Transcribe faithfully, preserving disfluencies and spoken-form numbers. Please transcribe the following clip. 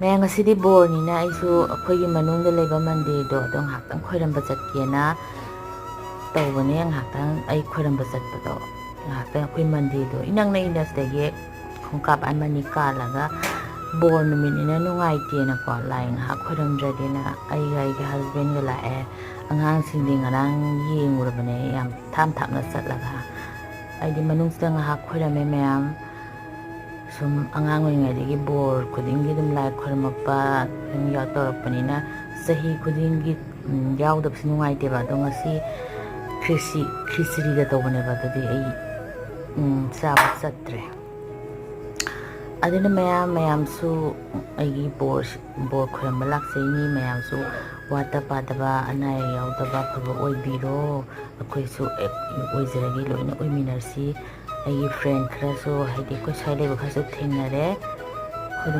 ꯃꯌꯥꯝ, ꯉꯁꯤꯗꯤ ꯕꯣꯔꯅꯤꯅ ꯑꯩꯁꯨ ꯑꯩꯈꯣꯏꯒꯤ ꯃꯅꯨꯡꯗ ꯂꯩꯕ ꯃꯟꯗꯤꯔꯗꯣ ꯑꯗꯣ ꯉꯥꯏꯍꯥꯛꯇꯪ ꯈꯣꯏꯔꯝꯕ ꯆꯠꯀꯦꯅ ꯇꯧꯕꯅꯦ꯫ ꯉꯥꯏꯍꯥꯛꯇꯪ ꯑꯩ ꯈꯣꯏꯔꯝꯕ ꯆꯠꯄꯗꯣ, ꯉꯥꯏꯍꯥꯛꯇꯪ ꯑꯩꯈꯣꯏ ꯃꯟꯗꯤꯔꯗꯣ ꯏꯅꯛ ꯅꯛꯏꯅ, ꯁꯤꯗꯒꯤ ꯈꯣꯡꯀꯥꯞ ꯑꯃꯅꯤ ꯀꯥꯜꯂꯒ, ꯕꯣꯔ ꯅꯨꯃꯤꯠꯅꯤꯅ ꯅꯨꯡꯉꯥꯏꯇꯦꯅꯀꯣ, ꯂꯥꯏ ꯉꯥꯏꯍꯥꯛ ꯈꯣꯏꯔꯝꯗ꯭ꯔꯗꯤꯅ ꯑꯩꯒ ꯑꯩꯒꯤ ꯍꯁꯕꯦꯟꯒ ꯂꯥꯛꯑꯦ꯫ ꯑꯉꯥꯡꯁꯤꯡꯗꯤ ꯉꯔꯥꯡ ꯌꯦꯡꯉꯨꯔꯕꯅꯦ, ꯌꯥꯝ ꯊꯥꯞ ꯊꯥꯞꯅ ꯆꯠꯂꯒ꯫ ꯑꯩꯗꯤ ꯃꯅꯨꯡꯁꯤꯗ ꯉꯥꯏꯍꯥꯛ ꯈꯣꯏꯔꯝꯃꯦ ꯃꯌꯥꯝ꯫ ꯁꯨꯝ ꯑꯉꯥꯡ ꯑꯣꯏꯔꯤꯉꯩꯗꯒꯤ ꯕꯣꯔ ꯈꯨꯗꯤꯡꯒꯤ ꯑꯗꯨꯝ ꯂꯥꯏ ꯈꯣꯏꯔꯝꯃꯛꯄ ꯑꯗꯨꯝ ꯌꯥꯎ-, ꯇꯧꯔꯛꯄꯅꯤꯅ, ꯆꯍꯤ ꯈꯨꯗꯤꯡꯒꯤ, ꯎꯝ, ꯌꯥꯎꯗꯕꯁꯨ ꯅꯨꯡꯉꯥꯏꯇꯦꯕ꯫ ꯑꯗꯣ ꯉꯁꯤ ꯈ꯭ꯔꯤꯁꯤ-, ꯈ꯭ꯔꯤꯁꯤꯔꯤꯒ ꯇꯧꯕꯅꯦꯕ, ꯑꯗꯨꯗꯤ ꯑꯩ, ꯎꯝ, ꯆꯥꯕ ꯆꯠꯇ꯭ꯔꯦ꯫ ꯑꯗꯨꯅ ꯃꯌꯥꯝ, ꯃꯌꯥꯝꯁꯨ ꯑꯩꯒꯤ ꯕꯣꯔ, ꯕꯣꯔ ꯈꯣꯏꯔꯝꯕ ꯂꯥꯛꯆꯩꯅꯤ꯫ ꯃꯌꯥꯝꯁꯨ ꯋꯥꯠꯇ ꯄꯥꯗꯕ, ꯑꯅꯥ ꯑꯌꯦꯛ ꯌꯥꯎꯗꯕ, ꯑꯐꯕ ꯑꯣꯏꯕꯤꯔꯣ꯫ ꯑꯩꯈꯣꯏꯁꯨ ꯑꯦ-, ꯑꯣꯏꯖꯔꯒꯦ, ꯂꯣꯏꯅ ꯑꯣꯏꯃꯤꯟꯅꯔꯁꯤ꯫ ꯑꯩꯒꯤ ꯐ꯭ꯔꯦꯟ ꯈꯔꯁꯨ, ꯍꯥꯏꯗꯤ ꯑꯩꯈꯣꯏ ꯁ꯭ꯋꯥꯏ ꯂꯩꯕ ꯈꯔꯁꯨ ꯊꯦꯡꯅꯔꯦ꯫